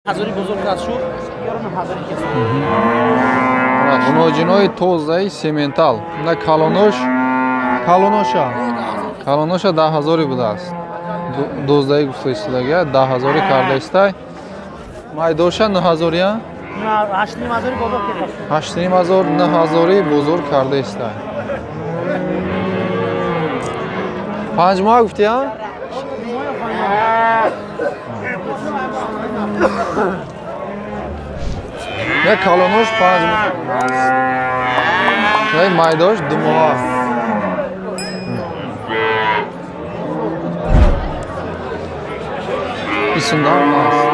Ҳазори бозор кард шуд, ёрон ҳазори кес. Ғуноҷинои тозаи сементал. На калонош, калоноша. Калоноша 10 000 будааст. Доздаи гуфта истодагия, 10 000 карда истай. Майдоша 9 000 я? 8,5 ҳазори бозор кард. 8,5 ҳазор, 9 000 бозор карда истай. 5 моҳ гуфти, а? Я калонош 5 моҳ. Я майдош 2 моҳ. Исмдан аст.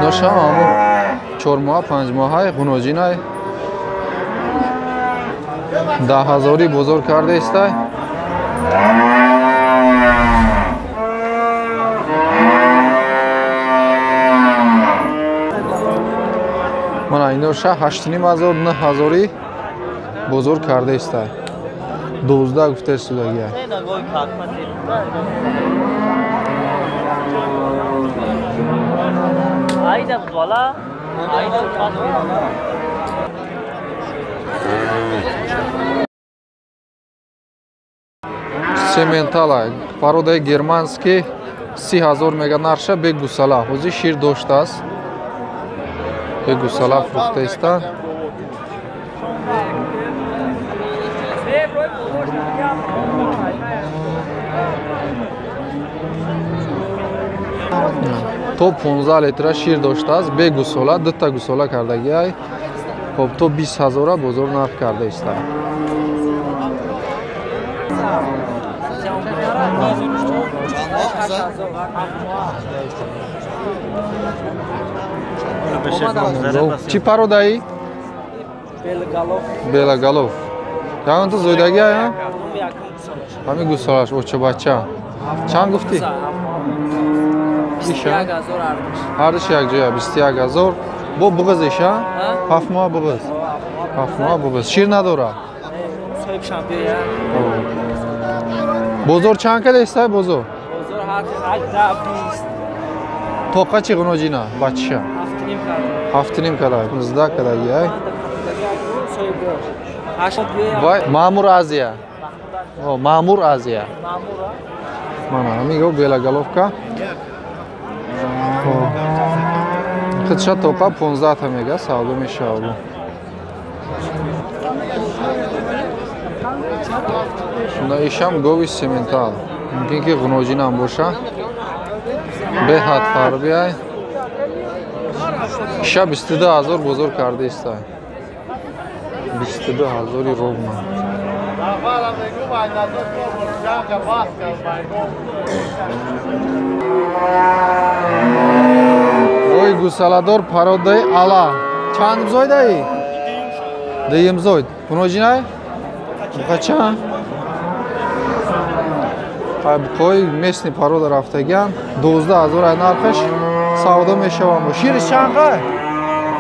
Ноша ҳамун 4 моҳа, 5 моҳай ғуноҷинай. 10 000 бозор карда истай. Мана иноша 8,5 ҳазор, 9 000 бозор карда истай. 12 гуфта истодагия. Айда бала, айда. Сементала, породаи германский, 30 000 мега нарша, бе гусала. Ҳозир шир доштааст. Бе гусала фурӯхта иста. То 15 литра шир доштааст, бе гусола, дута гусола кардагиай. Хоб, то 20 000 бозор нарх карда иста. Чӣ пародаи? Белоголов. Ягон ту зоидаги ая? Ҳамин гусолаш, очабача. Чанд гуфтӣ? Ҳардуш якҷоя 21 000. Бо буғыз иша? 7 моҳ буғыз. 7 моҳ буғыз. Шир надора? Бозор чанд када истай бозор? Тоқа чи ғуноҷина бачиша? 7,5 када, 15 када яй. Вай Маъмур Азия. О, Маъмур Азия. Мана, ҳамин белоголовка. Худша тоқа 15 та мега, савдо мешавад. На ишам гови сементал. Мумкин ки ғуноҷинам боша. Беҳад фарбиай. Иша 22 000 бозор карда истай. 22 000 ровно. Ой, гусаладор пародаи ала. Чанд зойдаи? Дуюм зойд. Ғуноҷинай? Буқача? Қой местный порода рафтагиан. 12 000 ай нархаш, савдо мешавам. Шириш чанд қай?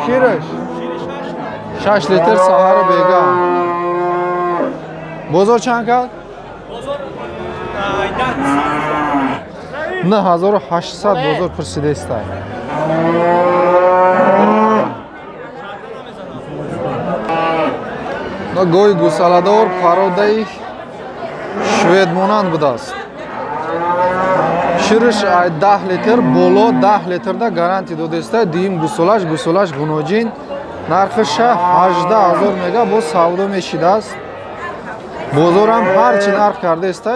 Шириш? 6 литр саҳару бега. Бозор чанд кард? 9800 бозор пурсидаистай. Гови гусаладор пародаи шведмонанд будааст. Шириш ай 10 литр боло, 10 литрда гарантия додаиста. Дуюм гусолаш, гусолаш ғуноҷин. Нархиша 18 000 мега, боз савдо мешидааст. Бозорам ҳарчи нарх кардаиста,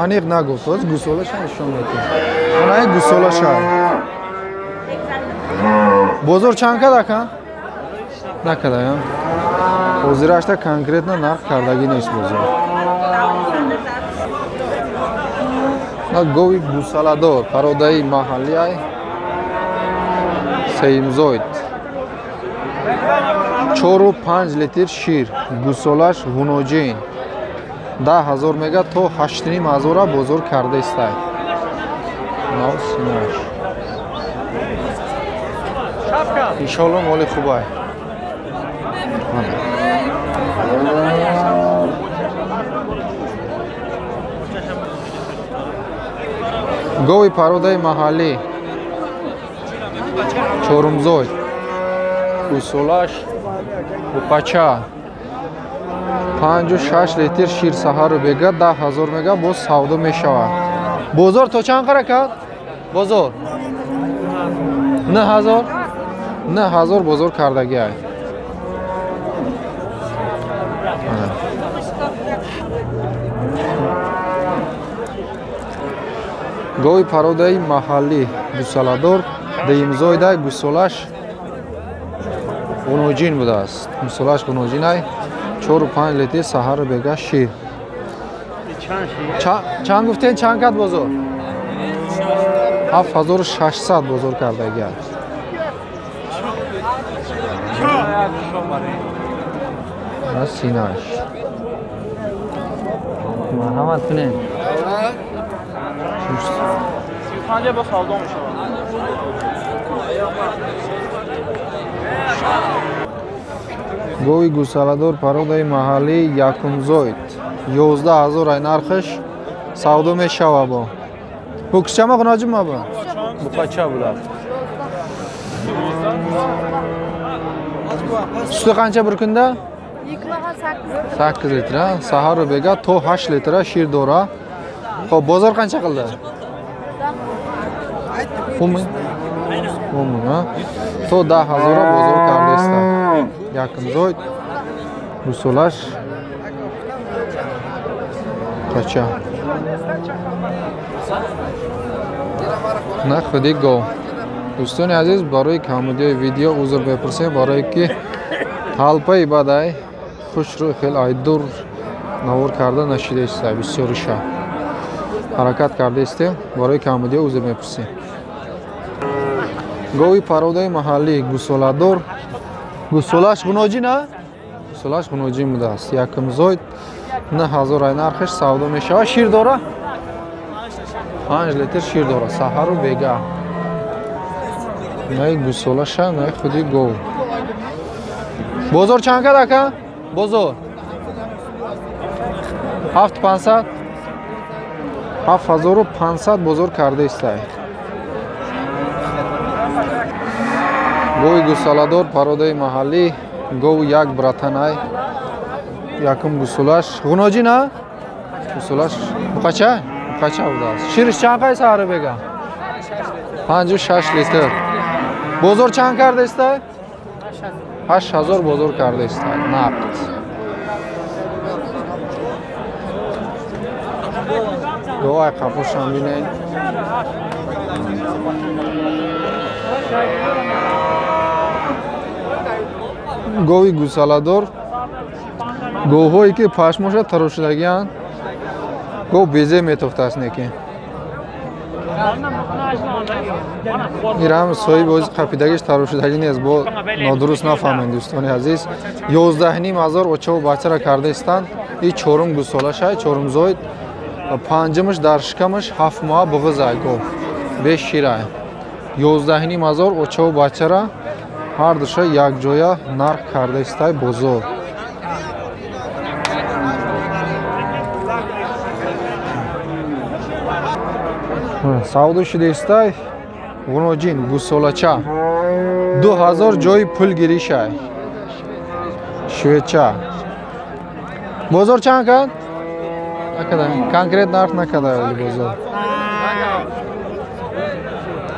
аниқ нагуфт. Боз гусолаша нишон медиҳем. Онаи гусолаша. Бозор чанд кад, ака? Накада, я? Ҳозирашта конкретно нарх кардагӣ нест бозор. На гови гусаладор, пародаи маҳаллиай, сеюмзойд. 4,5 литр шир, гусолаш ғуноҷин. 10 000 мега, то 8,5 ҳазора бозор карда истай. Нав синаш. Иншолло моли хубай. Мана. Гови пародаи маҳаллӣ чорумзой гусолаш буқача 5-6 литр шир саҳару бега 10,000 мега боз савдо мешавад. Бозор то чанд ҳаракат? Бозор 9,000 9,000 бозор кардагиай. Гови пародаи маҳаллӣ гусаладор дуюмзойдай гусолаш ғуноҷин будааст. Гусолаш ғуноҷинай 4-5 литр саҳару бега шир. Чанд гуфтен чанд кат бозор? 7600 бозор кардагиай. Синаш. Марҳамат кунед. 35 бо савдо мешавад. Гови гусаладор пародаи маҳаллӣ якумзойд 11,000 ай нархаш савдо мешава бо. Буксчама ғуноҷим ма бо? Буқача будааст. Суti qancha bir kunda? 8 litr, saharu bega to 8 litr шир дора. Xo'p, bozor qancha qildi? 10 ming. 10 ming, ha? To 10,000 bozor karda. Yakımzoy гусолаш qacha. На худи гов. Дӯстони азиз, барои камбудиҳои видео узр мепурсем, барое ки талпаи бадай хушрӯ хел айдур навор карда нашидаиста, бисёриша ҳаракат кардаистем, барои камбудиҳо узр мепурсем. Гови пародаи маҳаллӣ гусоладор, гусолаш ғуноҷин, а? Гусолаш ғуноҷин будааст. Якумзойд 9,000 ай нархаш савдо мешавад. Шир дора? 5 литр шир дора, саҳару бега. Най гусолаша, най худи гов. Бозор чанд кад ака? Бозор 7500 7500 бозор кардаистай. Гови гусоладор пародаи маҳаллӣ гов як братанай якум гусолаш ғуноҷин, а? Гусолаш буқача? Буқача будааст. Шириш чанд қай саҳару бега? 5-6 литр. Бозор чанд кардаистай? 8000 бозор кардаистай. Нақд. Говай қапошам бинед. Гови гусаладор говҳое ки пашмоша тарошидагианд, гов безе метофтааст неки. Ирам соҳиби ози қапидагиш тарошидагӣ нест, бо нодуруст нафаҳмед дӯстони азиз. 11,500 очаву бачара кардаистанд. И чорум гусолашай, чорумзоид, панҷумаш дар шикамаш 7 моҳа буғизай гов, беш ширай. 11,500 очаву бачара ҳар душа якҷоя нарх кардаистай бозор. Савдо шудаистай ғуноҷин гусолача 2000 ҷои пул гиришай. Шведча. Бозор чанд кард? Накарда. Конкрет нарх накарда бозор.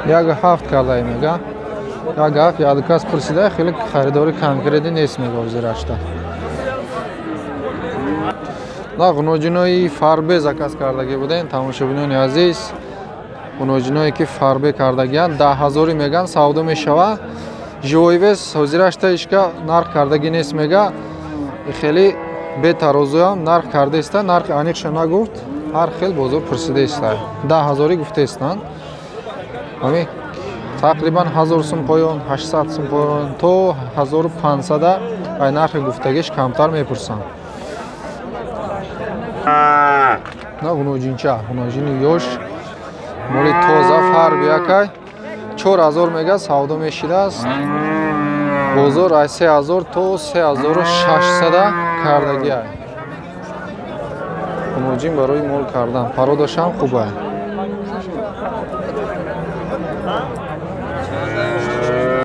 1,7 карда мега. 1,7 яд кас пурсида, хеле харидори конкретӣ нест мега зирашта. На ғуноҷинои фарбе заказ кардагӣ будем, тамошобинони азиз. Ғуноҷиное ки фарбе кардагианд 10,000 меган савдо мешава. Живой вес ҳозирашта ишка нарх кардагӣ нест мега. Хеле бетарозуям нарх кардаиста, нарх аниқша нагуфт, ҳар хел бозор пурсидаиста. 10,000 гуфтаистанд. Ами тақрибан 1000 сум поён, 800 сум поён то 1500 ай нархи гуфтагиш камтар мепурсанд. На ғуноҷинча, ғуноҷини ёш моли тоза фарби якай 4000 мега савдо мешидааст. Бозор аз 3000 то 3600 кардагиай. Ғуноҷин барои мол кардан, пародашам хубай.